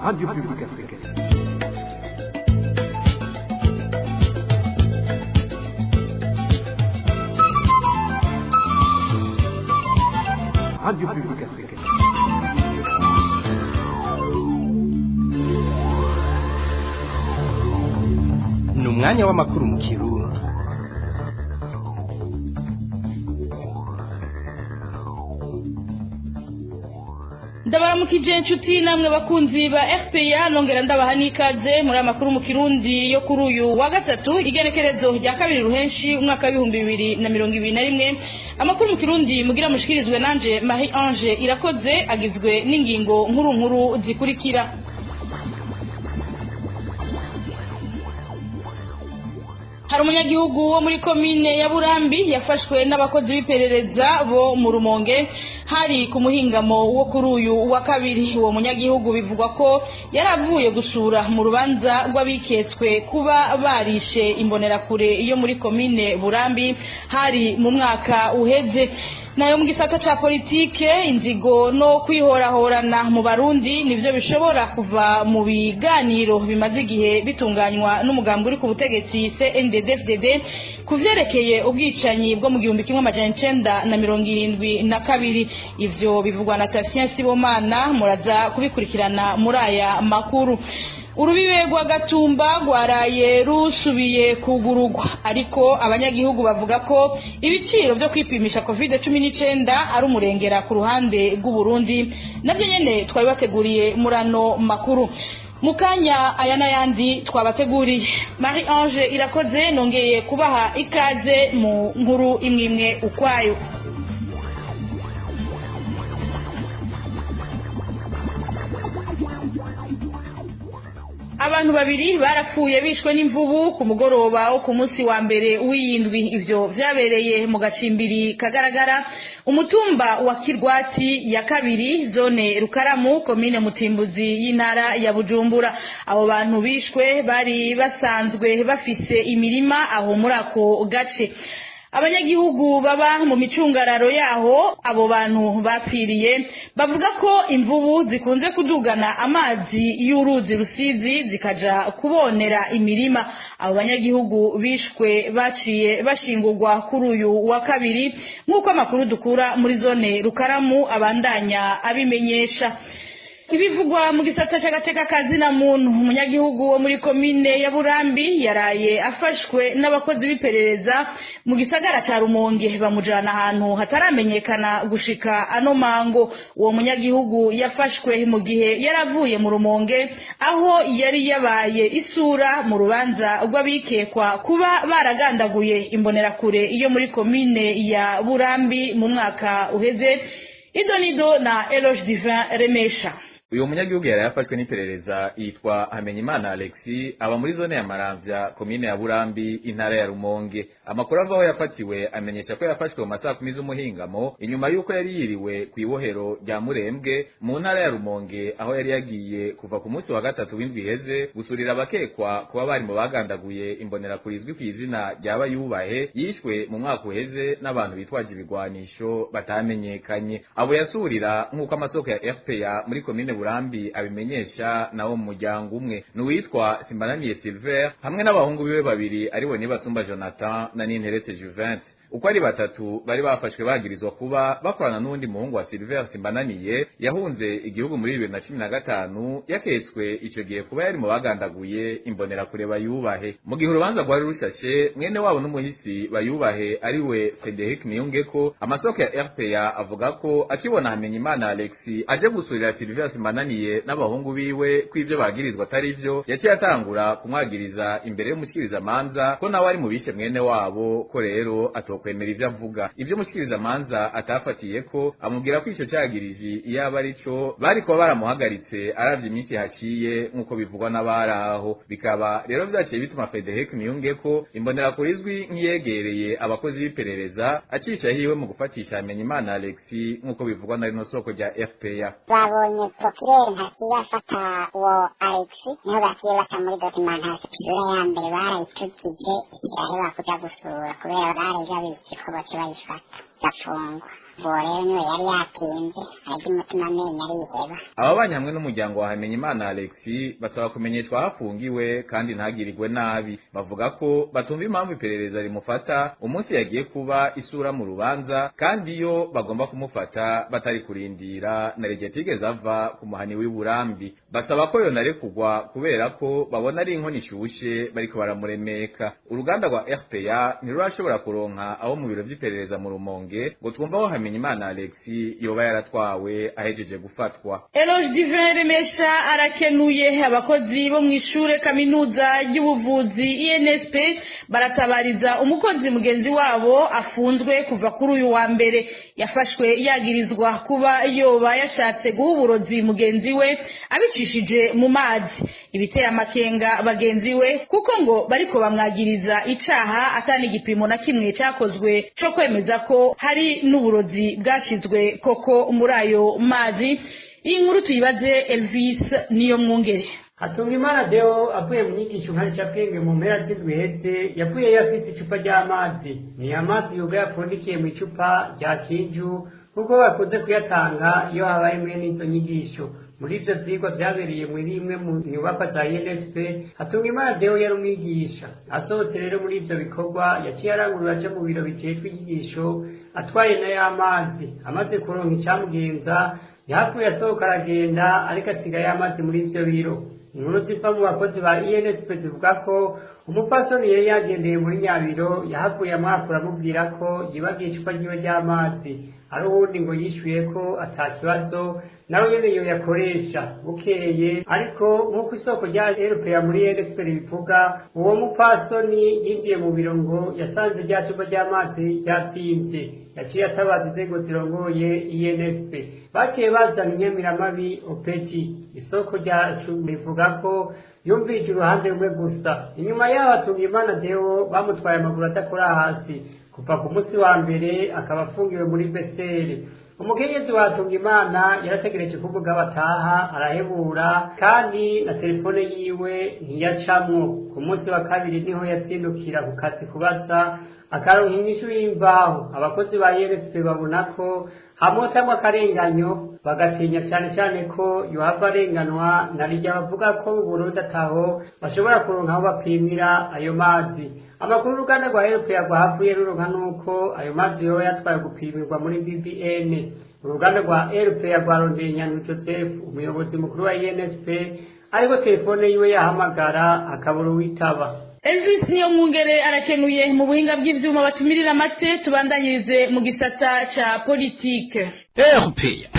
Radio Publique Africaine. Radio Publique Africaine. Ni umwanya w'amakuru mu Kirundi. Ndabaramukije inshuti namwe bakunzi ba RPA, nongera ndabaha n'ikaze muri amakuru mu Kirundi yo kuri uyu wa gatatu, igenekerezo rya 2 ruhenshi umwaka wa 2021. Amakuru mu Kirundi mugira mushikirizwe nanje Marie Ange Irakoze, agizwe n'ingingo nkuru nkuru zikurikira. Hari umunyagihugu wo muri komine ya Burambi yafashwe n'abakozi b'iperereza bo mu Rumonge, hari ku muhingamo wo kuri uyu wa kabiri. Uwo munyagihugu bivugwa ko yaravuye gusura mu rubanza rw'abiketswe kuba barishe imbonerakure yo muri komine Burambi, hari mu mwaka uheze. Nayo mu gisata ca politike, inzigo no kwihorahorana mu Barundi nivyo bishobora kuva mu biganiro bimaze igihe bitunganywa n'umugambi uri ku butegetsi CNDD-FDD kuvyerekeye ubwicanyi bwo mu 1972. Ivyo bivugwa na Tatien Sibomana, muraza kubikurikirana muri aya makuru. Urubibe rwa Gatumba rwaraye rusubiye kugurugwa, ariko abanyagihugu bavuga ko ibiciro byo kwipimisha COVID-19 ari umurengera ku ruhande rw'u Burundi. Navyo nyene twabibateguriye murano makuru. Mukanya aya n'ayandi twabateguriye. Marie Ange Irakoze nongeye kubaha ikaze mu nkuru imwe ukwayo. Abantu babiri barapfuye bishwe n'imvubu ku mugoroba wo ku munsi wa mbere w'iyindwi. Ivyo vyabereye mu gacimbiri kagaragara umutumba wa Kirwati ya kabiri, zone Rukaramu, komine Mutimbuzi y'intara ya Bujumbura. Abo bantu bishwe bari basanzwe bafise imirima aho muri ako gace. Abanyagihugu baba mu micungararo yaho abo bantu bapfiriye bavuga ko imvubu zikunze kudugana amazi y'uruzi Rusizi zikaja kubonera imirima. Abo banyagihugu bishwe baciye bashingurwa kuri uyu wa kabiri, nk'uko amakuru dukura muri zone Rukaramu abandanya abimenyesha. Ibivugwa mu gisata c'agateka kazina muntu, umunyagihugu wo muri komine ya Burambi yaraye afashwe n'abakozi b'iperereza mu gisagara ca Rumonge, bamujana ahantu hataramenyekana gushika ano mango. Uwo munyagihugu yafashwe mu gihe yaravuye mu Rumonge, aho yari yabaye isura mu rubanza rw'abikekwa kuba baragandaguye imbonerakure iyo muri komine ya Burambi mu mwaka uheze. Idonido na Eloge Divin Remesha. Uyu munyagihugu yari yafashwe n'iperereza yitwa Hamenyimana Alexis, aba muri zone ya Maramvya, komine ya Burambi, intara ya Rumonge. Amakuru avaho yafatiwe amenyesha ko yafashwe mu masaha 10 z'umuhingamo, inyuma y'uko yari yiriwe ku ibohero rya Murembwe mu ntara ya Rumonge, aho yari yagiye kuva ku munsi wa gatatu w'indwi iheze gusurira abakekwa kuba bari mu bagandaguye imbonerakure izwi ku izina rya Bayubahe, yishwe mu mwaka uheze n'abantu bitwaje ibigwanisho batamenyekanye. Abo yasurira, nk'uko amasoko ya RPA muri komine Burambi abimenyesha, nawo mu muryango umwe nuwitwa Simbananiye Silver hamwe n'abahungu biwe babiri, aribo Nibasumba Jonathan na Ninteretse Juvente. Uko ari batatu bari bafashwe bagirizwa kuba bakorana n'uwundi muhungu wa Silver Simbananiye yahunze igihugu muri 2015, yaketswe ico gihe kuba yari mu bagandaguye imbonerakure Bayubahe. Mu gihe urubanza rwari rushashe, mwene wabo n'umuhisi Bayubahe ariwe Frederic Niyungeko, amasoko ya RPA avuga ko akibona Hamenyimana Alexis aje gusurira Silver Simbananiye n'abahungu biwe ko ivyo bagirizwa atari vyo, yaciye atangura kumwagiriza imbere y'umushikirizamanza ko nawe ari mu bishe mwene wabo, ko rero kwemera ivyo avuga. Ivyo mushikirizamanza atafatiye ko amubwira ko ico cagiriji iyaba arico bari kuba baramuhagaritse aravye iminsi haciye, nk'uko bivugwa n'abaraho. Bikaba rero vyaciye bituma Frederic Niyungeko, imbonerakure izwi nk'iyegereye abakozi b'iperereza, acisha hiwe mu gufatisha Hamenyimana Alexis, nk'uko bivugwa na rino soko rya RPA. Babonye procureur ntasiba afata uwo Alexis, niho basiye bata muri documentation. Isura ya mbere barayitugije, iraheba kuja gusura kubera barayigabije ko baca bayifata gafungwa. Uwo rero niwe yari yatinze arya umutima amenyo ariheba. Ababanyi hamwe n'umuryango wa Hamenyimana Alexis basaba kumenyeshwa aho afungiwe kandi ntagirirwe nabi. Bavuga ko batumva impamvu iperereza rimufata umunsi yagiye kuba isura mu rubanza, kandi iyo bagomba kumufata batari kurindira na rege atigeze ava ku muhani w'i Burambi. Basaba ko yonarekugwa kubera ko babona ari inkono ishushe bariko baramuremeka. Uruganda rwa RPA ntirurashobora kuronka aho mu biro vy'iperereza mu Rumonge ngo twumve aho Hamenyimana Alexis yoba yaratwawe ahejeje gufatwa. Eloge Divin Remesha arakenuye. Abakozi bo mu ishure kaminuza ry'ubuvuzi INSP baratabariza umukozi mugenzi wabo afunzwe kuva kuri uyu wa mbere. Yafashwe yagirizwa kuba yoba yashatse guha uburozi mugenzi we abicishije mu mazi, ibiteye amakenga bagenzi we kuko ngo bariko bamwagiriza icaha atani igipimo na kimwe cakozwe co kwemeza ko hari n'uburozi bwashizwe koko muri ayo mazi. Iyi nkuru tuyibaze Elvis niyo mwungere. Hatungimana Deo avuye mu nyigisho nkarishabwenge mu mpera z'indwi iheze, yavuyeyo afise icupa ry'amazi. Ni amazi yugaye apfundikiye mu icupa rya kinju, kuko bakunze kuyatanga iyo habaye mwene izo nyigisho. Muri ivyo vyigwa vyabereye muri imwe mu nyubakwa za INSP, Hatungimana Deo yari umwigisha. Asohotse rero muri ivyo bikorwa, yaciye arangurura aja mu biro bijejwe inyigisho atwaye nayo amazi. Amaze kuronka icamugenza, yahavuye asohoka aragenda, ariko asigaye amazi muri ivyo biro. Inkuru ziva mu bakozi ba INSP zivuga ko umupfasoni yari yagendeye muri Nyabiro yahavuye amwakura amubwira ko yibagiye icupa ryiwe ry'amazi, ari uwundi ngo yishyuye ko ata kibazo nawe nyene yoyakoresha bukeye. Ariko nk'uko isoko rya RPA muri INSP ribivuga, uwo mupfasoni yinjiye mu biro ngo yasanze rya cupa ry'amazi ryatsimvye. Yaciye atabaza inzego zirongoye INSP, baciye bazana inyamiramabi opeti. Isoko ryacu rivuga ko yumvirije uruhande rumwe gusa. Inyuma yaho Hatungimana Deo bamutwaye amaguru adakora hasi kuva ku munsi wa mbere, akaba afungiwe muri Beseri. Umukenyezi wa Hatungimana yarategereje kuvuga bataha arahebura, kandi na telefone yiwe ntiyacamwo. Ku munsi wa kabiri niho yazindukira ku kazi kubaza, akaronka inyishu y'imvaho. Abakozi ba INSP babona ko hamotamwo akarenganyo, bagatinya cane cane ko yohava arenganwa na rirya bavuga ko mu Burundi ataho bashobora kuronka aho bapimira ayo mazi. Amakuru uruganda rwa RPA rwahavuye ruronka nuko ayo mazi yoba yatwaye gupimirwa muri BBN. Uruganda rwa RPA rwarondeye Nyandwi Joseph, umuyobozi mukuru wa INSP, ariko telefone yiwe yahamagara akabura uwitaba. Elvis niyo mwungere arakenuye. Mu buhinga bw'ivyuma batumirira amate, tubandanyirize mu gisata ca politike. RPA.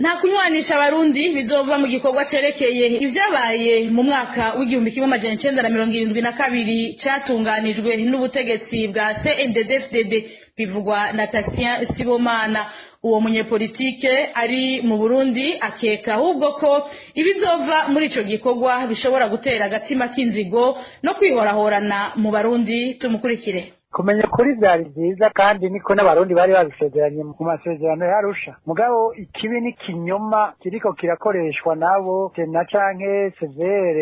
Nta kunywanisha abarundi bizova mu gikorwa cerekeye ivyabaye mu mwaka w'1972 catunganijwe n'ubutegetsi bwa CNDD-FDD, bivugwa na Tatien Sibomana. Uwo munyepolitike ari mu Burundi akeka ahubwo ko ibizova muri ico gikorwa bishobora gutera agatima k'inzigo no kwihorahorana mu Barundi. Tumukurikire. Kumenya kuri byari byiza, kandi niko n'abarundi bari babisezeranye mu masezerano y'Arusha. Mugabo ikibi n'ikinyoma kiriko kirakoreshwa nabo sena canke CVR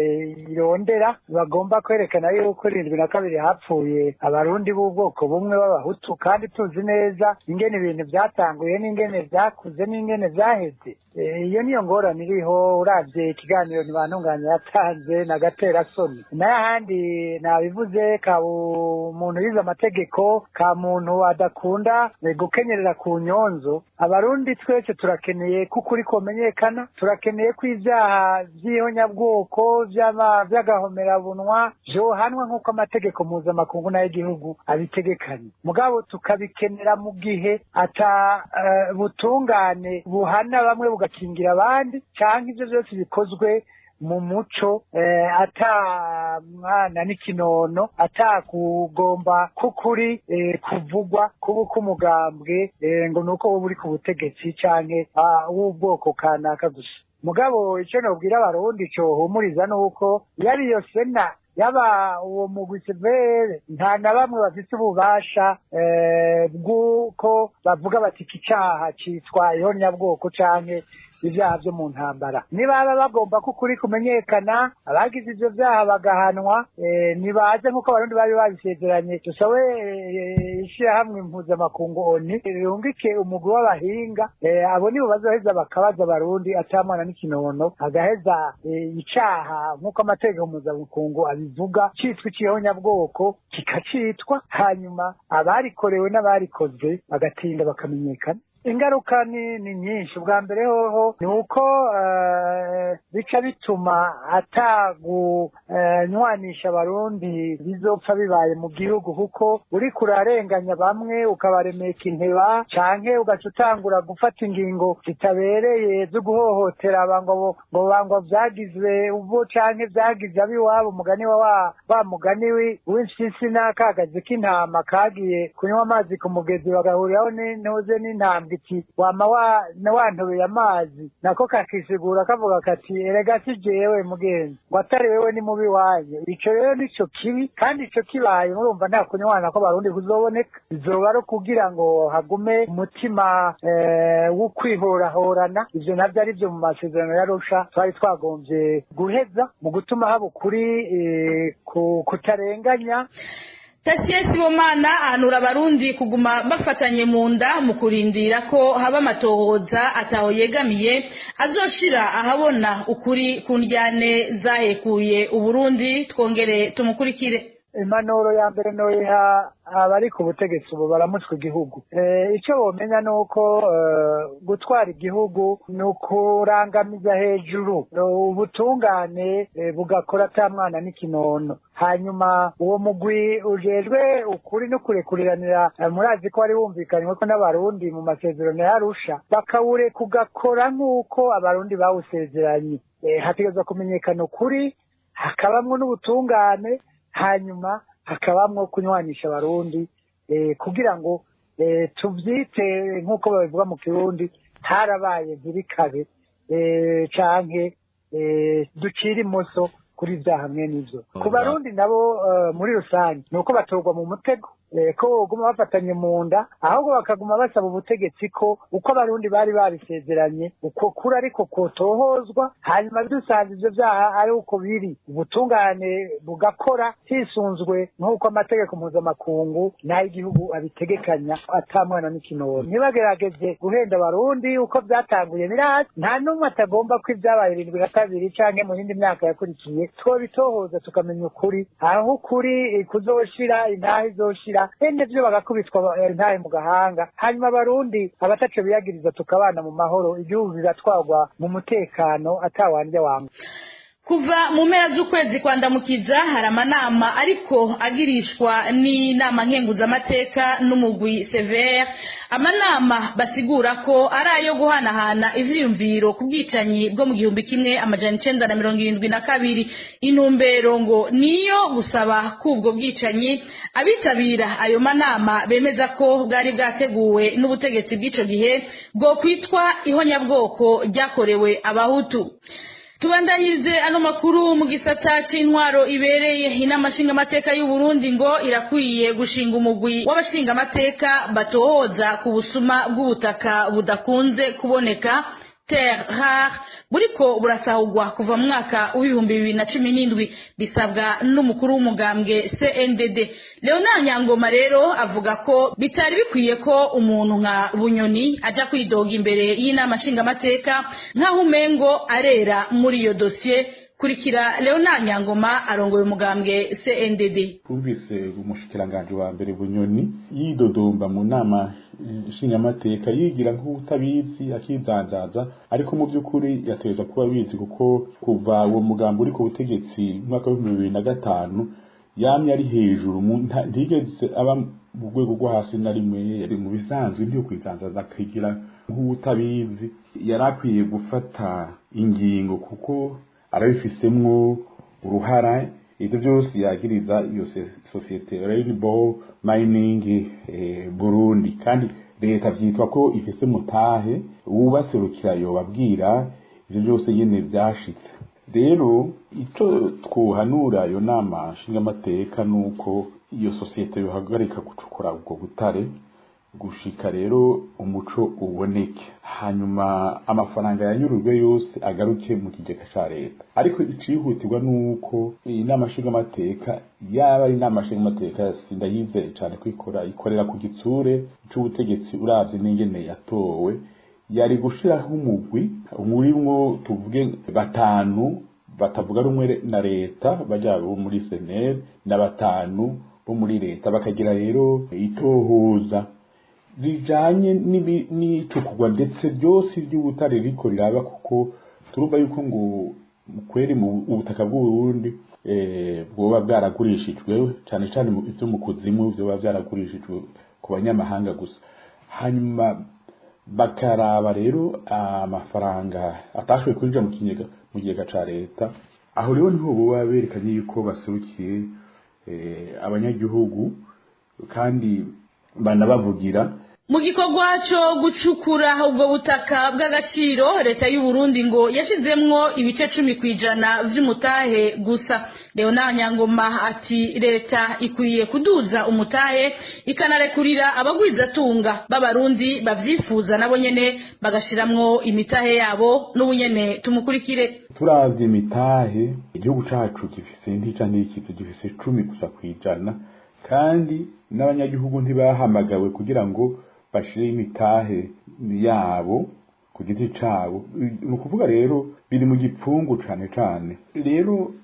irondera, bagomba kwerekana yuko 72 hapfuye abarundi b'ubwoko bumwe b'abahutu, kandi tuzi neza ingene ibintu vyatanguye n'ingene vyakuze n'ingene vyaheze. Iyo niyo ngorane iriho. Uravye ikiganiro Ntibantunganya yatanze na gaterasoni, n'ahandi nabivuze, ka umuntu yize amategeko, ka muntu adakunda gukenyerera ku nyonzo. Abarundi twese turakeneye ko ukuri komenyekana, turakeneye ko ivyaha vy'ihonyabwoko, vy'agahomerabunwa vyohanwa nk'uko amategeko mpuzamakungu n'ay'igihugu abitegekanye. Mugabo tukabikenera mu gihe ata butungane buhana bamwe bugakingira abandi, canke ivyo vyose bikozwe mu muco, ata mwana n'ikinono, ata kugomba k'ukuri kuvugwa kuba k'umugambwe ngo nuko wowe uri ku butegetsi canke w'ubwoko kanaka gusa. Mugabo ico nobwira abarundi cohumuriza nuko yari iyo sena, yaba uwo mugwi CVR, nta na bamwe bafise ububasha bw'uko bavuga bati iki caha citwa ihonyabwoko canke ivyaha vyo mu ntambara. Nibaba bagomba ko ukuri kumenyekana, abagize ivyo vyaha bagahanwa, nibaze nk'uko abarundi bari babisezeranye. Dusabe ishirahamwe impuzamakungu ONU rirungike umugwi w'abahinga, abo nibo bazoheza bakabaza abarundi ata mwana n'ikinono, agaheza icaha nk'uko amategeko mpuzamakungu abivuga citwa icihonyabwoko kikacitwa, hanyuma abarikorewe n'abarikoze bagatinda bakamenyekana. Ingaruka ni nyinshi. Ubwa mbere hoho ni uko bica bituma atagunywanisha abarundi bizopfa bibaye mu gihugu, kuko uriko urarenganya bamwe ukabaremeka inteba, canke ugaca utangura gufata ingingo zitabereye zo guhohotera aba ngo ngo vyagizwe ubo canke vyagize abiwabo. Umugani wa mugani w'impyisi n'akagazi k'intama kagiye kunywa amazi ku mugezi, bagahuriraho n'intuze n'intambwe iti wama wantobeye amazi, nako kakisigura kavuga kati erega si jewe mugenzi, ngo atari wewe ni mubi wanyu. Ico rero nico kibi, kandi ico kibaye murumva nta kunywana ko barundi kuzoboneka. Bizoba ari kugira ngo hagume umutima wo kwihorahorana. Ivyo navyo ari vyo mu masezerano y'Arusha twari twagomvye guheza mu gutuma haba ukuri kutarenganya. Tasie Sibomana ahanura abarundi kuguma bafatanye mu nda mu kurindira ko haba amatohoza ataho yegamiye azoshira ahabona ukuri ku ndyane zahekuye Uburundi. Twongere tumukurikire. Impanuro ya mbere noyiha abari ku butegetsi ubu baramutswe igihugu. Icyo bomenya ni uko gutwara igihugu ni ukurangamiza hejuru ubutungane bugakora ata mwana n'ikinono. Hanyuma uwo mugwi ujejwe ukuri no kurekuriranira, murazi ko wari wumvikanywe ko n'abarundi mu masezerano y'Arusha, bakawureka ugakora nk'uko abarundi bawusezeranye. Hategerezwa kumenyekana ukuri, hakabamwo n'ubutungane, hanyuma hakabamwo kunywanisha abarundi, kugira ngo tuvyite nk'uko babivuga mu Kirundi, harabaye ntibikabe, canke ducire imoso kuri vyaha mwene ivyo. Ku barundi nabo muri rusange ni uko batorwa mu mutego, ko boguma bafatanye mu nda, ahubwo bakaguma basaba ubutegetsi ko uko abarundi bari babisezeranye uko kuri ariko kotohozwa, hanyuma dusanze ivyo vyaha ari uko biri, ubutungane bugakora hisunzwe nk'uko amategeko mpuzamakungu n'ay'igihugu abitegekanya ata mwana n'ikinono. Ntibagerageze guhenda abarundi uko vyatanguye birazi, nta n'umwe atagomba ko ivyabaye 72 canke mu yindi myaka yakurikiye twobitohoza tukamenya ukuri, aho ukuri kuzoshira intahe izoshira, ende vyo bagakubitwa intahe mu gahanga, hanyuma abarundi abataco biyagiriza tukabana mu mahoro, igihugu kigatwarwa mu mutekano atawandya wanga. Kuva mu mpera z'ukwezi kwa Ndamukiza hari amanama ariko agirishwa n'inama nkenguzamateka n'umugwi Severe, amanama basigura ko ari ayo guhanahana ivyiyumviro ku bwicanyi bwo mu 1972. Intumbero ngo niyo gusaba k'ubwo bwicanyi abitabira ayo manama bemeza ko bwari bwateguwe n'ubutegetsi bw'ico gihe bwo kwitwa ihonyabwoko ryakorewe abahutu. Tubandanyirize ano makuru mu gisata c'intwaro ibereye. Inama nshingamateka y'u Burundi ngo irakwiye gushinga umugwi w'abashingamateka batohoza ku busuma bw'ubutaka budakunze kuboneka, terre rare, buriko burasahurwa kuva mu mwaka w'2017, bisabwa n'umukuru w'umugambwe CNDD Leonard Nyangoma. Rero avuga ko bitari bikwiye ko umuntu nka Bunyoni aja kwidoga imbere y'inama nshingamateka nkaho umengo arera muri iyo dosiye. Kurikira Leonard Nyangoma arongoye umugambwe CNDD. Twumvise umushikiranganje wa mbere Bunyoni yidodomba mu nama nshingamateka, yigira nk'utabizi akizanzaza, ariko mu by'ukuri yateza kuba bizi, kuko kuva uwo mugambo uri ku butegetsi mu mwaka wa 2005 yamye ari hejuru, ntigeze aba mu rwego rwo hasi na rimwe. Yari mu bisanzwe ntiyo kwizanzaza akigira nk'utabizi, yari akwiye gufata ingingo kuko arabifisemwo uruhara. Ivyo byose yagiriza iyo societe Rainbow Mining Burundi, kandi leta vyitwa ko ifise mutahe ubaserukira yobabwira ivyo byose nyene vyashitse. Rero ico twohanura iyo nama nshingamateka nuko iyo societe yohagarika gucukura ubwo butare, Gushika rero umuco uboneke, hanyuma amafaranga yanyurujwe yose agaruke mu kigega ca leta. Ariko icihutirwa nuko inama nshingamateka, yaba ari inama nshingamateka sindayizeye cane kwikora, ikorera ku gitsure c'ubutegetsi. Uravye n'ingene yatowe, yari gushiraho umugwi murimwo tuvuge batanu batavuga rumwe na leta, bajya bo muri CNL, na batanu bo muri leta, bakagira rero itohoza rijanye n'icukurwa ndetse byose by'ubutare riko riraba, kuko turumva yuko ngo kweri mu ubutaka bw'u Burundi bwoba bwaragurishijwe, cane cane ivyo mu kuzimu vyoba byaragurishijwe ku banyamahanga gusa. Hanyuma bakaraba rero amafaranga atashoboye kwinjira mu kigega ca leta. Aho rero niho boba berekanye yuko baserukiye abanyagihugu kandi banabavugira. Mu gikorwa cyo gucukura ubwo butaka bw'agaciro, leta y'u Burundi ngo yashizemwo ibice 10% vy'umutahe gusa. Leonard Nyangoma ati leta ikwiye kuduza umutahe, ikanarekurira abagwizatunga b'abarundi bavyifuza nabo nyene bagashiramwo imitahe yabo. N'ubu nyene tumukurikire. Turavye imitahe, igihugu cacu gifise ntica ntikize, gifise 10 gusa kwijana, kandi n'abanyagihugu ntibahamagawe kugira ngo bashire imitahe yabo ku giti cabo. Ni ukuvuga rero biri mu gipfungu cane cane. Rero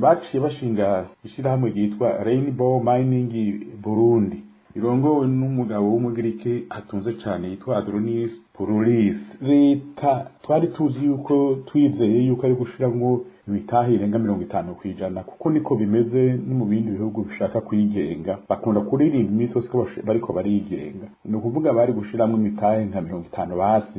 baciye bashinga ishirahamwe ryitwa Rainbow Mining Burundi, irongowe n'umugabo w'umugiriki atunze cane yitwa Adonis Pouroulis. Leta twari tuzi yuko, twizeye yuko ari gushiramwo imitahe irenga 50%, kuko niko bimeze no mu bindi bihugu bishaka kwigenga, bakunda kuririmba iminsi yose ko bariko barigenga. Ni ukuvuga bari gushiramwo imitahe nka 51 basi,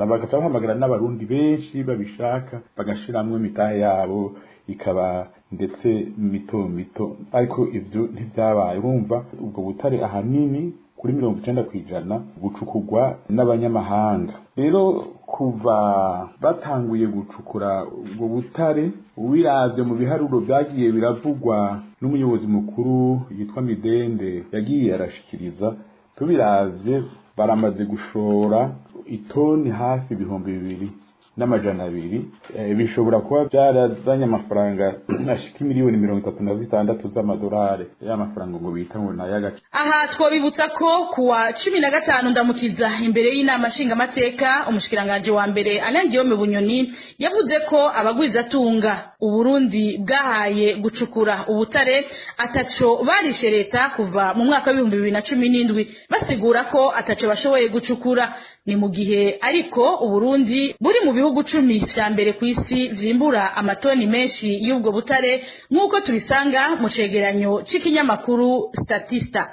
bagaca bahamagara n'abarundi benshi babishaka bagashiramwo imitahe yabo, ikaba ndetse mito mito, ariko ivyo ntivyabaye. Urumva ubwo butare ahanini kuri 90% bucukugwa n'abanyamahanga. Rero kuva batanguye gucukura ubwo butare, ubiravye mu biharuro vyagiye biravugwa n'umuyobozi mukuru yitwa Midende yagiye arashikiriza, tubiravye baramaze gushora itoni hafi 2200. Bishobora kuba byarazanye amafaranga ashika miliyoni 36 z'amadolari, y'amafaranga ngo bita ngo nay'agace. Aha twabibutsa ko kuwa 15 Ndamukiza, imbere y'inama nshingamateka, umushikiranganji wa mbere Alain Guillaume Bunyoni yavuze ko abagwizatunga Uburundi bwahaye gucukura ubutare ataco barishe leta kuva mu mwaka wa 2017, basigura ko ataco bashoboye gucukura. Ni mu gihe ariko Uburundi buri mu bihugu 10 vya mbere ku isi vyimbura amatoni menshi y'ubwo butare, nk'uko tubisanga mu cegeranyo c'ikinyamakuru Statista.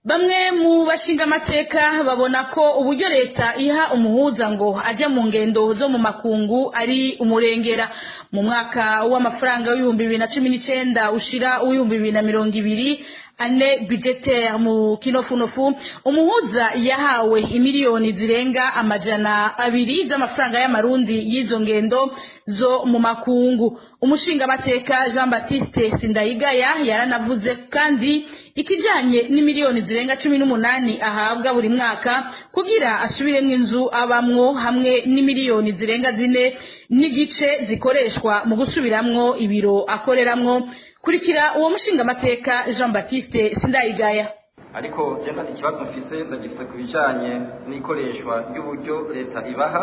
Bamwe mu bashingamateka babona ko uburyo leta iha umuhuza ngo aje mu ngendo zo mu makungu ari umurengera. Mu mwaka w'amafaranga wa 2019 ushira uw'2020, année budgétaire mu kinofunofu, umuhuza yahawe imiliyoni zirenga 200 z'amafaranga y'amarundi y'izo ngendo zo mu makungu. Umushingamateka Jean Baptiste Sindayigaya yaranavuze kandi ikijanye n'imiliyoni zirenga 18 ahabwa buri mwaka kugira asubiremwo inzu abamwo, hamwe n'imiliyoni zirenga 4.5 zikoreshwa mu gusubiramwo ibiro akoreramwo. Kurikira uwo mushingamateka Jean Baptiste Sindayigaya. Ariko jenda ikibazo mfise ndagifise ku bijanye n'ikoreshwa ry'uburyo leta ibaha.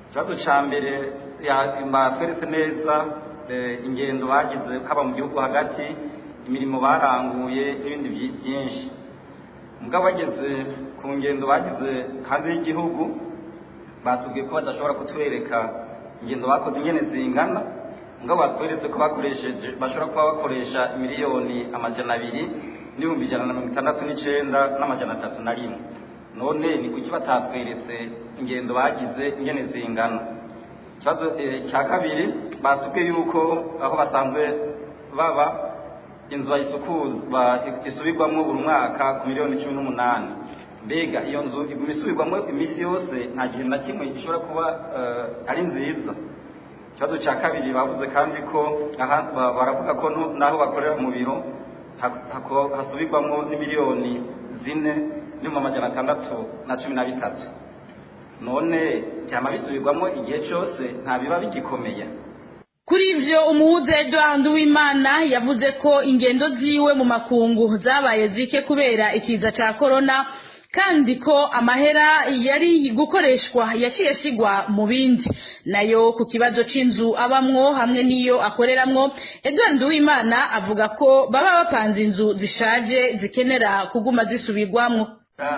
Ikibazo ca mbere, batweretse neza ingendo bagize haba mu gihugu hagati, imirimo baranguye n'ibindi byinshi. Mugabo bageze ku ngendo bagize hanze y'igihugu, batubwiye ko badashobora kutwereka ingendo bakoze ingene zingana. Mugabo batweretse ko bakoresheje, bashobora kuba bakoresha miliyoni 200,169,301. None ni kuki batatweretse ingendo bagize ingene zingana? Ikibazo cya kabiri, batubwiye yuko aho basanzwe baba inzu bayisukuza, isubirwamo buri mwaka ku miliyoni 18. Mbega iyo nzu iguma isubirwamo iminsi yose, nta gihe na kimwe ishobora kuba ari nziza? Ikibazo cya kabiri, bavuze kandi ko baravuga ko naho bakorera mu biro hasubirwamo n'imiliyoni 4. 613. None byama bisubirwamo igihe cyose, nta biba bigikomeye. Kuri ivyo, umuhuza Edouard Nduwimana yavuze ko ingendo ziwe mu makungu zabaye zike kubera ikiza ca corona, kandi ko amahera yari gukoreshwa yaciye ashigwa mu bindi. Nayo ku kibazo c'inzu abamwo hamwe n'iyo akoreramwo, Edouard Nduwimana avuga ko baba bapanze inzu zishaje zikenera kuguma zisubirwamwo.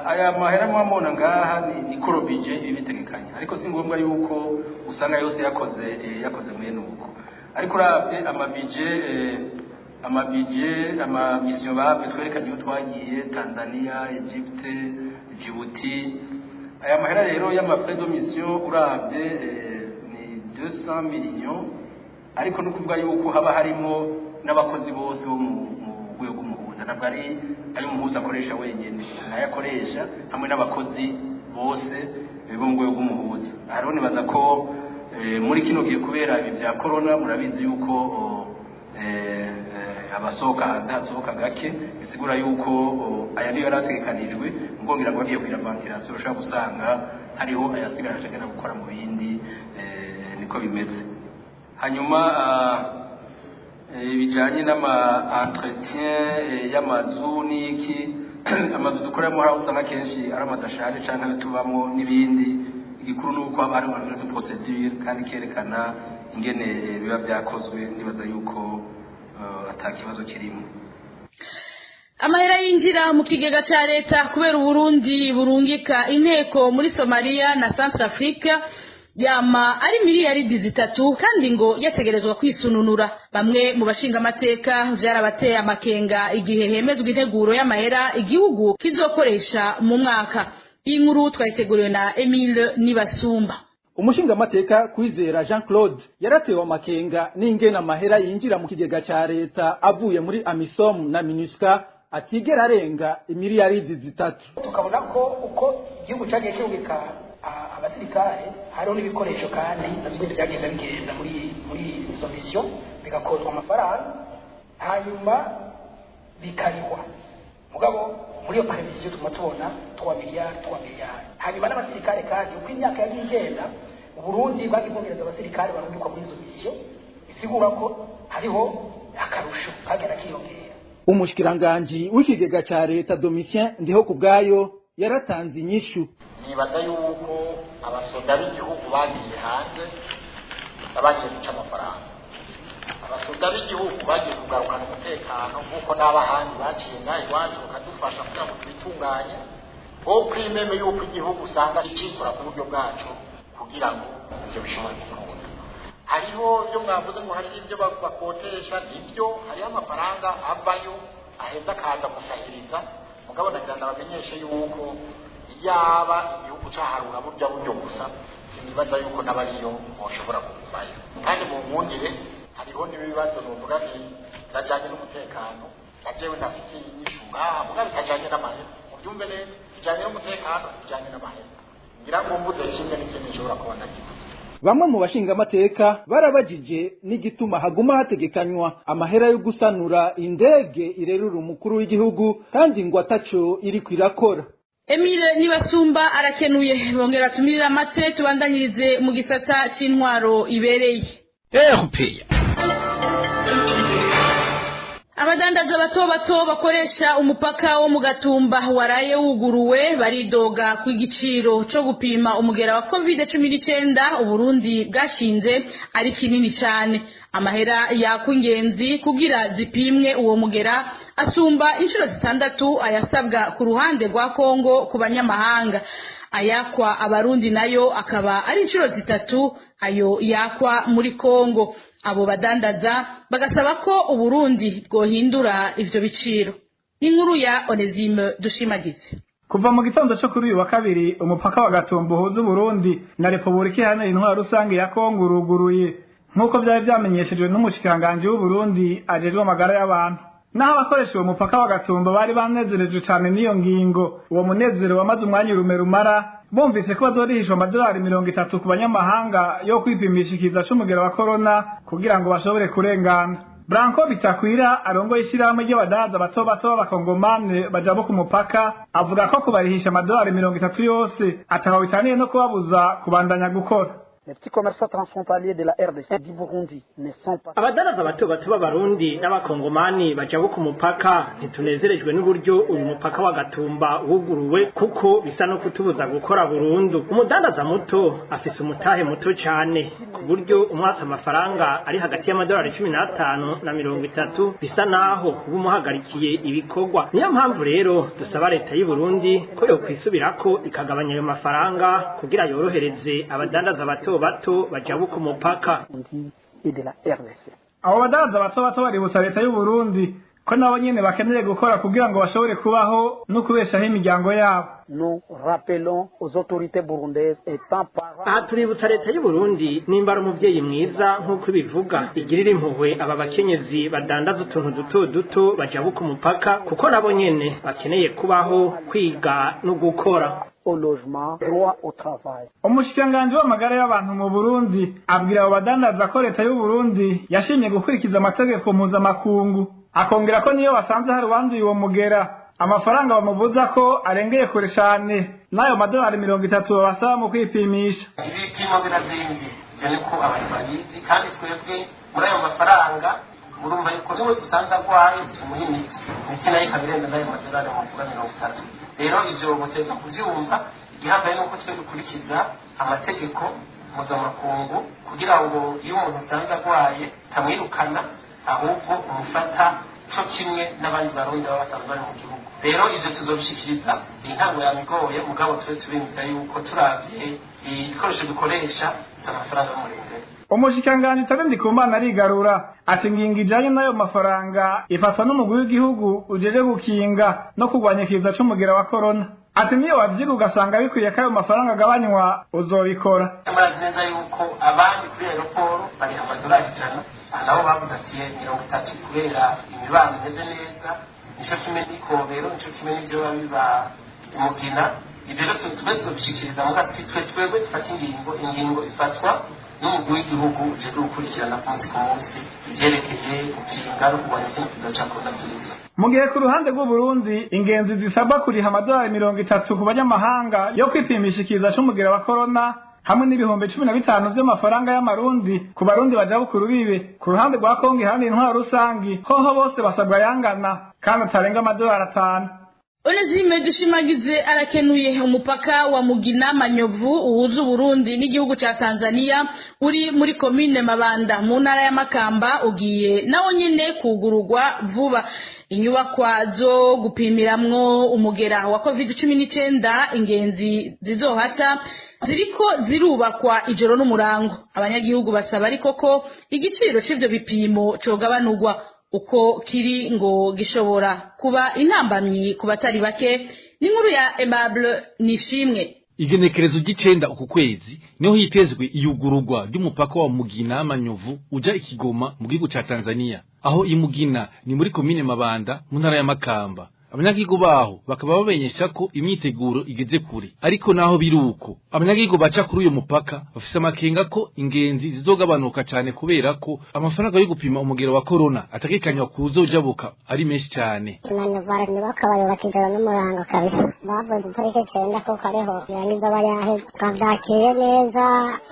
Aya mahera mwamona ngaha ni korobije ibitegekanya, ariko si ngombwa yuko usanga yose yakoze mwene uko. Ariko uravye amabije, amamisiyo bavye twerekanye iyo twagiye Tanzania, Egypte, Djibouti, aya mahera rero y'ama frais de mission uravye ni 200 millions, ariko no kuvuga yuko haba harimo n'abakozi bose bo mu rwego rw'umuhuza. Ntabwo ari ayo umuhuza akoresha wenyine, nayo akoresha hamwe n'abakozi bose bo mu rwego rw'umuhuza. Hariho nibaza ko muri kino gihe kubera ibi bya corona, murabizi yuko abasohoka hanze hasohoka gake, bisigura yuko aya niyo yari ategekanijwe. Mbongira ngo bagiye kugira ventilation, ushobora gusanga hariho ayasigara ashaka gukora mu bindi, niko bimeze. Hanyuma bijanye n'ama entretien y'amazu n'iki, amazu dukoreramo hari aho usanga kenshi ari amazu ashaje canke ayo tubamo n'ibindi. Igikuru ni uko haba harimo de procédure kandi kerekana ingene biba byakozwe. Nibaza yuko ata kibazo kirimo. Amahera yinjira mu kigega ca leta kubera Uburundi burungika inteko muri Somalia na Centrafrique yama ari miliyaridi 3, kandi ngo yategerezwa kwisununura. Bamwe mu bashingamateka vyarabateye amakenga igihe hemezwa integuro y'amahera igihugu kizokoresha mu mwaka. Iyi nkuru twayiteguriwe na Emile Nibasumba. Umushingamateka Kwizera Jean Claude yaratewe amakenga n'ingene amahera yinjira mu kigega ca leta avuye muri AMISOM na MINUSCA atigera arenga imiliyaridi 3. Tukabona ko uko igihugu cyagiye kirungika abasirikare, hariho n'ibikoresho kandi navyo byagenda bigenda muri izo mission, bigakozwa amafaranga, hanyuma bikarihwa. Mugabo muri iyo prévision tuma tubona 3 miliyari, 3 miliyari. Hanyuma n'abasirikare kandi, uko imyaka yagiye igenda, Uburundi bwagiye bwongereza abasirikare barungikwa muri izo mission, bisigura ko hariho akarusho kagenda kiyongera. Umushikiranganji w'ikigega ca leta Domitien Ndiho kubwayo yaratanze inyishu. Nibaza yuko abasoda b'igihugu bagiye hanze gusa bagiye guca amafaranga. Abasoda b'igihugu bagiye kugarukana umutekano, nk'uko n'abahandi baciye ngaha iwacu bakadufasha kugira ngo twitunganye, wo primeme yuko igihugu usanga cikora ku buryo bwacu kugira ngo ivyo bishobore gukunda. Hariho ibyo mwavuze ngo hariho ibyo bakotesha, nibyo, hariho amafaranga avayo aheza akaza gusahiriza. Mugabo nagira ndabamenyeshe yuko yaba igihugu caharura burya buryo gusa, sinibaza yuko n'abariyo boshobora kugumayo. Kandi mu nkundire, hariho n'ibibazo novuga nti birajanye n'umutekano, na jewe ndafite inyishu ngaha, mugabo bitajanye n'amahera. Mubyumve neza, bijanye n'umutekano, bijanye n'amahera. Ngira ngo mvuze kimwe n'ikindi nshobora kuba ndakivuze. Bamwe mu bashingamateka barabajije n'igituma haguma hategekanywa amahera yo gusanura indege irerura umukuru w'igihugu, kandi ngo ataco iriko irakora. Emile Nibasumba arakenuye. Bongera tumirira amate, tubandanyirize mu gisata c'intwaro ibereye. RPA. Abadandaza bato bato bakoresha umupaka wo mu Gatumba waraye wuguruwe baridoga ku igiciro co gupima umugera wa COVID-19 Uburundi bwashinze ari kinini cyane. Amahera yakwa ingenzi kugira zipimwe uwo mugera asumba inshuro zitandatu ayasabwa ku ruhande rwa Kongo ku banyamahanga. Ayakwa Abarundi nayo akaba ari inshuro zitatu ayo yakwa muri Kongo. Abo badandaza bagasaba ko Uburundi bwohindura ivyo biciro. Inkuru ya Onesime Dushimagize. Kuva mu gitondo cyo kuri uyu wa kabiri, umupaka wa Gatumba uhuza Uburundi na Repubulika Iharanira Intwaro Rusange ya Kongo uruguruye, nk'uko byari byamenyeshejwe n'umushikiranganji w'Uburundi ajejwe amagara y'abantu. Naho abakoresha uwo mupaka wa Gatumba bari banezerejwe cane n'iyo ngingo, uwo munezero wamaze umwanya urume rumara bumvise ko bazorihishwa amadolari 30 ku banyamahanga yo kwipimisha ikiza c'umugera wa korona kugira ngo bashobore kurengana. Branko Bitakwira arongoye ishyirahamwe ry'abadandaza bato bato b'abakongomane bajabuka umupaka avuga ko kubarihisha amadolari 30 yose ataho bitaniye no kubabuza kubandanya gukora. Les petits commerçants transfrontaliers de la RDC du Burundi ne sont pas. Abadaraza bato bato b'abarundi n'abakongomani bajabuka umupaka ntitunezerejwe n'uburyo uyu mupaka wa Gatumba wuguruwe, kuko bisa no kutubuza gukora burundu. Umudandaza muto afise umutahe muto cyane ku buryo umwatsa amafaranga ari hagati y'amadolari 15 na 30, bisa naho uba umuhagarikiye ibikorwa. Niyo mpamvu rero dusaba leta y'u Burundi ko yokwisubirako ikagabanya ayo mafaranga kugira yorohereze abadandaza bato bato bajabuka umupaka. Abo badandaza bato bato baributsa leta y'u Burundi ko nabo nyene bakeneye gukora kugira ngo bashobore kubaho no kubeshaho imiryango yabo. Nous rappelons aux autorités burundaises étant parents. Aha tuributsa leta y'u Burundi nimba ari umuvyeyi mwiza nk'uko ibivuga, igirira impuhwe aba bakenyezi badandaza utuntu duto duto bajabuka umupaka, kuko nabo nyene bakeneye kubaho, kwiga no gukora. Au logement, droit au travail. Umushikiranganji w'amagara y'abantu mu Burundi abwira abo badandaza ko leta y'u Burundi yashimye gukurikiza amategeko mpuzamakungu, akongera ko niyo basanze hari uwanduye uwo mugera amafaranga bamubuza ko arengeye kure cane n'ayo madolari 30 babasaba mu kwipimisha. Ibipimo birazimvye, ivyo niko abantu babizi, kandi twebwe muri ayo mafaranga murumva yuko niwe dusanze agwaye tumuha imiti, imiti nayo ikaba irenze n'ayo madolari muvuga 30. Rero ivyo muteza kuvyumva. Igihambaye nuko twe dukurikiza amategeko mpuzamakungu kugira ngo iyo umuntu usanze agwaye tamwirukana, ahubwo umufata co kimwe n'abandi barundi baba basanzwe bari mu gihugu. Rero ivyo tuzobishikiriza. Intango yamigoye, mugabo tube tubimvira yuko turavye ibikoresho dukoresha amafaranga y'umurengera. Umushikiranganji Tabende Ndikumana arigarura ati ingingo ijanye n'ayo mafaranga ifatwa n'umugwi w'igihugu ujeje gukinga no kurwanya ikiza c'umugera wa korona. Ati niyo wavyiga ugasanga bikwiye ko ayo mafaranga agabanywa uzobikora. Murazi neza yuko abandi kuri aeroport bariha amadolari 100, nabo bavuze ati 30 kubera imibano imeze neza, nico kimwe n'ikobero, nico kimwe n'ivyo biba imugina. Ivyo rero tube tuzobishikiriza, muga twebwe dufata ingingo ifatwa n'umugwi w'igihugu ujejwe gukurikirana ku munsi ku munsi ivyerekeye gukinga no kurwanya kino kiza ca coronavirus. Mu gihe ku ruhande rw'u Burundi ingenzi zisabwa kuriha amadolari 30 ku banyamahanga yo kwipimisha ikiza c'umugera wa korona hamwe n'ibihumbi 15 vy'amafaranga y'amarundi ku barundi bajabuka urubibe, ku ruhande rwa Kongo iharanira intwaro rusangi hoho bose basabwa yangana kandi atarenga amadolari 5. Onezime Dushimagize arakenuye. Umupaka wa Mugina Manyovu uhuza Burundi n'igihugu ca Tanzania uri muri commune Mabanda mu ntara ya Makamba ugiye nawo nyene kugururwa vuba. Inyubakwa zo gupimiramwo umugera wa COVID-19 ingenzi zizohaca ziriko zirubakwa ijoro n'umurango. Abanyagihugu basaba ariko ko igiciro c'ivyo bipimo cogabanurwa uko kiri ngo gishobora kuba intambamyi ku batari bake. N'inkuru ya Aimable Nishimwe. Igenekerezo ry'icenda uku kwezi niho hitezwe iyugururwa ry'umupaka wa Mugina Manyovu uja Ikigoma mu gihugu ca Tanzania. Aho imugina ni muri komine Mabanda mu ntara ya Makamba. Abanyagihugu baho bakaba bamenyesha ko imyiteguro igeze kure, ariko naho biruko abanyagihugu baca kuri uyo mupaka bafise amakenga ko ingenzi zizogabanuka cyane kubera ko amafaranga yo gupima umugero wa corona ategekanywa kuzojabuka ari menshi cyane. Nyubaka ijoro n'umurango kabisa, bavuze itariki 9 kuko ariho nizo bayaheze. Twavyakiriye neza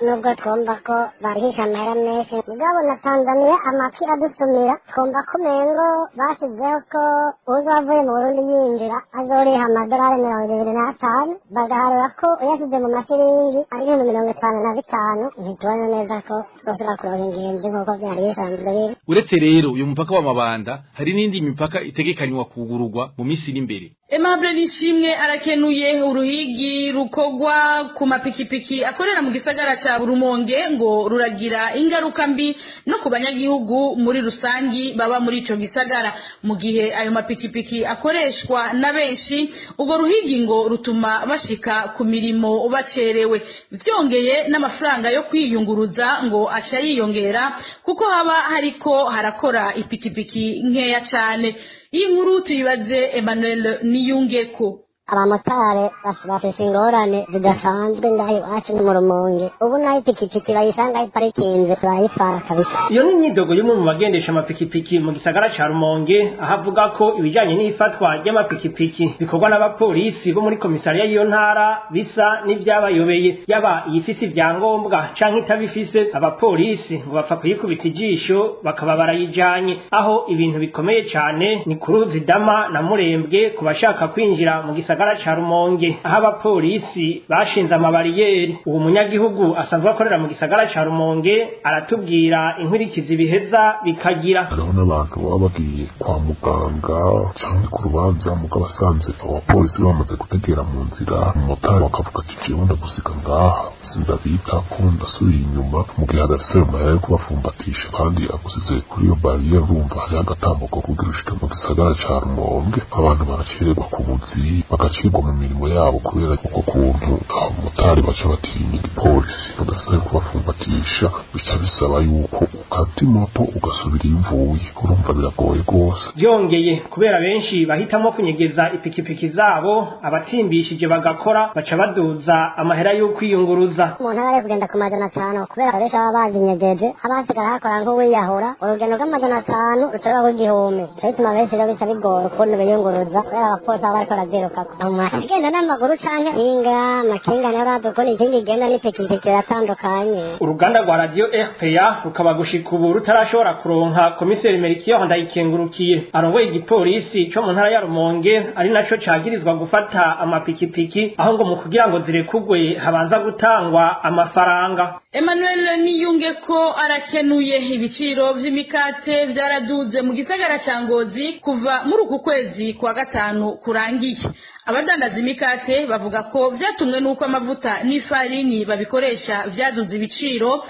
nubwo twumva ko barihisha amahera menshi, mugabo na Tanzania amatwi adusumira twumva ko umengo basizeho ko uzovuye mu Burundi yinjira azoriha amadolari 25, bagaharura ko uyasize mu mashiringi ari 55. Ntitubona neza ko twosubira kuronka ingenzi nk'uko vyari bisanzwe biri. Uretse rero uyu mupaka wa Mabanda hari n'indi mipaka itegekanywa kugururwa mu minsi iri imbere. Aimable Nishimwe arakenuye. Uruhigi rukogwa ku mapikipiki akorera mu gisagara ca Rumonge ngo ruragira ingaruka mbi no ku banyagihugu muri rusangi baba muri ico gisagara. Mu gihe ayo mapikipiki akoreshwa na benshi, ubwo ruhigi ngo rutuma bashika ku mirimo bacerewe, vyongeye n'amafaranga yo kwiyunguruza ngo aca yiyongera kuko haba hariko harakora ipikipiki nkeya cane. Iyi nkuru tuyibaze Emmanuel Niyungeko. Abamotari bafise ingorane zidasanzwe ngaho iwacu mu Rumonge, ubu naho ipikipiki bayisanga iparikinze barayitwara kabisa. Iyo ni imyidogo y'umwe mu bagendesha amapikipiki mu gisagara ca Rumonge, aho avuga ko ibijanye n'ifatwa ry'amapikipiki bikorwa n'abapolisi bo muri komisariya y'iyo ntara bisa n'ivyabayobeye, yaba iyifise ivyangombwa canke itabifise, abapolisi ngo bapfa kuyikubita ijisho bakaba barayijanye. Aho ibintu bikomeye cane ni ku ruzi Dama na Murembwe ku bashaka kwinjira mu gisagara ca Rumonge, aho abapolisi bashinze amabariyeri. Uwo munyagihugu asanzwe akorera mu gisagara ca Rumonge aratubwira inkurikizi biheza bikagira. Hariho n'abantu baba bagiye kwa muganga cyangwa ku rubanza, mugabo asanze abapolisi bamaze gutegera mu nzira, umumotari bakavuga ati jewe ndagusiga ngaha sindabita ko ndasubiye inyuma, mu gihe adafise ayo mahera yo kubafumbatisha kandi agusize kuri iyo bariyeri, urumva hariho agatambuko kugira ushike mu gisagara ca Rumonge. Abantu baracererwa ku buzi, bagacirwa mu mirimo yabo kubera uko kuntu abamotari baca batinya igipolisi badafise ayo kubafumbatisha, bica bisaba yuko ukata imoto ugasubira iyo uvuye, urumva biragoye rwose. Byongeye kubera benshi bahitamo kunyegeza ipikipiki zabo, abatsimbishije bagakora baca baduza amahera y'ukwiyunguruza. Umuntu aba ari kugenda ku 500 kubera benshi baba bazinyegeje, haba hasigara hakora nk'uwiyahura, urugendo rw'amajana 5 rushobora kuba 1000, ico bituma benshi rero bica bigora ukuntu biyunguruza kubera abapolisi baba bariko barazirukako. Umuntu agenda n'amaguru canke ikinga, amakinga nayo urazi ukuntu ikinga igenda n'ipikipiki biratandukanye. Uruganda rwa radio RPA rukaba gushika ubu rutarashobora kuronka komiseri Melchior Ndayikengurukiye arongoye igipolisi co mu ntara ya Rumonge, ari naco cagirizwa gufata amapikipiki, aho ngo mu kugira ngo zirekugwe habanza gutangwa amafaranga. Emmanuel Niyunge ko arakenuye. Ibiciro vy'imikate vyaraduze mu gisagara ca Ngozi kuva muri uku kwezi kwa gatanu kurangiye. Abadandaza imikate bavuga ko vyatumwe n'uko amavuta n'ifarini babikoresha vyaduze ibiciro,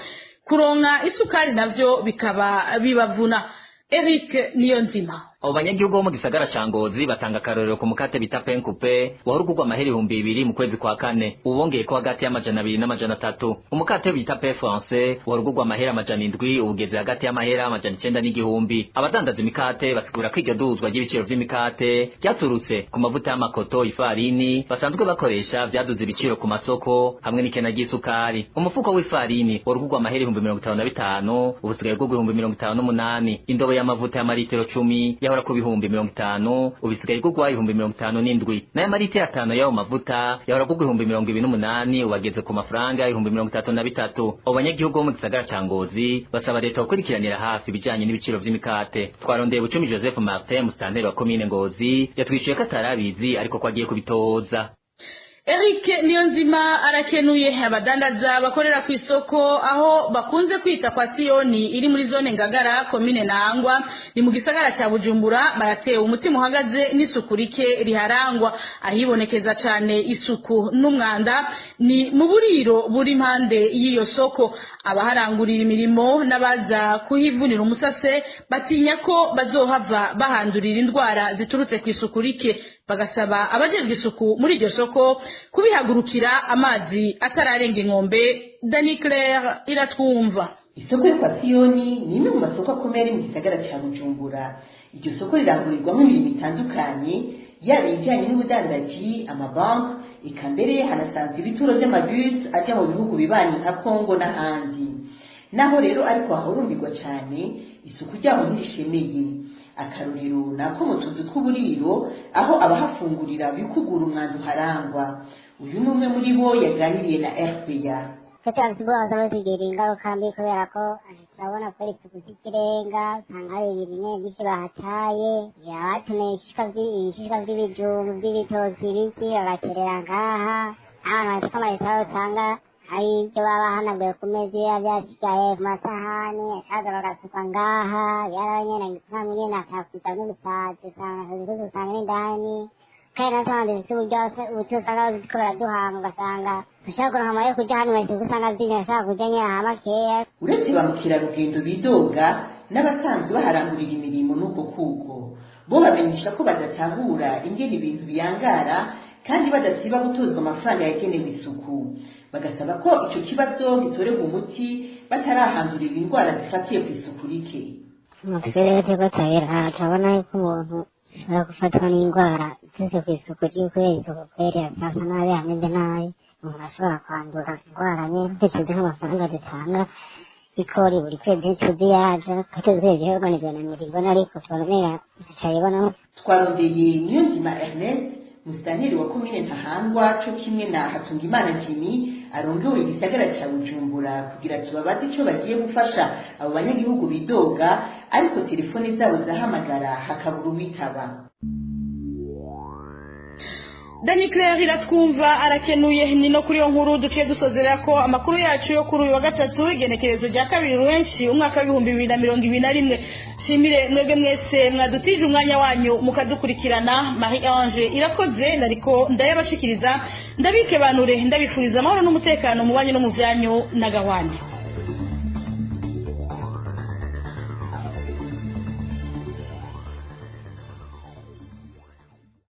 kuronka isukari navyo bikaba bibavuna. Eric Niyonzima. Abo banyagihugu bo mu gisagara ca Ngozi batanga akarorero ku mukate bita penkupe wahora ugurwa amahera 2000 mu kwezi kwa kane, ubu bongeyeko hagati y'200 na 300. Umukate bita pe français wahora ugurwa amahera 700, ubu ugeze hagati y'amahera 900 n'1000. Abadandaza imikate basigura ko iryo duzwa ry'ibiciro vy'imikate ryaturutse ku mavuta y'amakoto, ifarini basanzwe bakoresha vyaduze ibiciro ku masoko, hamwe n'ikena ry'isukari. Umufuko w'ifarini wahora ugurwa amahera 55,000, ubu usigaye ugurwa 58,000. Indobo y'amavuta y'amaritiro 10 yahora ku 50,000, ubu isigaye igurwa 57,000. N'ayo maritiro 5 y'ayo mavuta yahora agurwa 28,000, ubu ageze ku mafaranga 33,000. Abo banyagihugu bo mu gisagara ca Ngozi basaba leta gukurikiranira hafi ibijanye n'ibiciro vy'imikate. Twarondeye Bucumi Joseph Martin, musitanteri wa komine Ngozi, yatwishuye ko atarabizi ariko ko agiye kubitoza. Eric Niyonzima arakenuye. Abadandaza bakorera ku isoko aho bakunze kwita kwa Siyoni iri muri zone Ngagara, komine Ntahangwa, ni mu gisagara ca Bujumbura, baratewe umutima uhagaze n'isuku rike riharangwa. Ahibonekeza cane isuku n'umwanda ni mu buriro buri impande y'iyo soko. Abaharangurira imirimo n'abaza kuhivunira umusase batinya ko bazohava bahandurira indwara ziturutse ku isuku rike, bagasaba abajejwe isuku muri iryo soko kubihagurukira amazi atararenga inkombe. Dani Claire iratwumva. Isoko yo kwa Siyoni ni imwe mu masoko akomeye ari mu gisagara ca Bujumbura. Iryo soko rirangurirwamo imirimo itandukanye, yaba ijyanye n'ubudandaji, amabanki, eka mbere hanasanzwe ibituro vy'amabisi aja mu bihugu bibanyi nka Kongo n'ahandi. Naho rero ariko hahurumbirwa cane, isuku ryaho ntirishemeye. Akarorero nako mu tuzu tw'uburiro, aho abahafungurira bikugura umwanda uharangwa. Uyu ni umwe muri bo yaganiriye na RPA. Twese bose batugira ingaruka mbi kubera ko turabona kubera isuku z'ikirenga, usanga hari ibintu nyene vyinshi bahataye, abatemeye ibishishwa vy'ibijumbu, vy'ibitoki, ibiki bagaterera ngaha. Abantu bateka amaresitora usanga hari ibyo baba bahanaguye ku meza biba vyasigaye ku masahani, akaza bagasuka ngaha, yaraho nyene usanga nyene akakuta n'ubusazi, usanga usanga n'indani. Kandi natwe dufite uburyo ubuto usanga bariko baraduhanga, ugasanga ushaka kuronka amahera yo kuja hano mwese usanga vyinshi, ashaka kuja nyene aha makeya. Uretse ba mukerarugendo bidoga, n'abasanzwe baharangurira imirimo n'uko kuko bo bamenyesha ko badatahura ingene ibintu biyangara kandi badasiba gutozwa amafaranga yagenewe isuku, bagasaba ko ico kibazo gitorerwa umuti batarahandurira indwara zifatiye ku isuku rike. Twebwe turiko turabiraba, turabona yuko umuntu ashobora gufatwa n'indwara ziturutse kw'isuku ry'ukubera isuku kweri hasa nabi, hameze nabi, umuntu ashobora kwandura indwara nyene. Tuzi nk'amafaranga dutanga ikori buri kwezi, ntituzi yaja tuzi kwezi organizwa na miribona, ariko tubona umenga ntacayibonamo. Twarondeye Niyonzima Ernest, musitanteri wa komine Ntahangwa, co kimwe na Hatungimana Jimmy arongoye igisagara ca Bujumbura, kugira tubabaze ico bagiye gufasha abo banyagihugu bidoga, ariko telefone zabo zahamagara hakabura uwitaba. Dani Claire iratwumva arakenuye. Ni no kuri iyo nkuru duciye dusozera ko amakuru yacu yo kuri uyu wa gatatu, igenekerezo rya 2 ruhenshi umwaka w'2021. Shimire mwebwe mwese mwadutije umwanya wanyu mukadukurikirana. Marie Ange Irakoze nariko ndayabashikiriza, ndabike banure, ndabifuriza amahoro n'umutekano mu banyu no mu vyanyu na gahwane.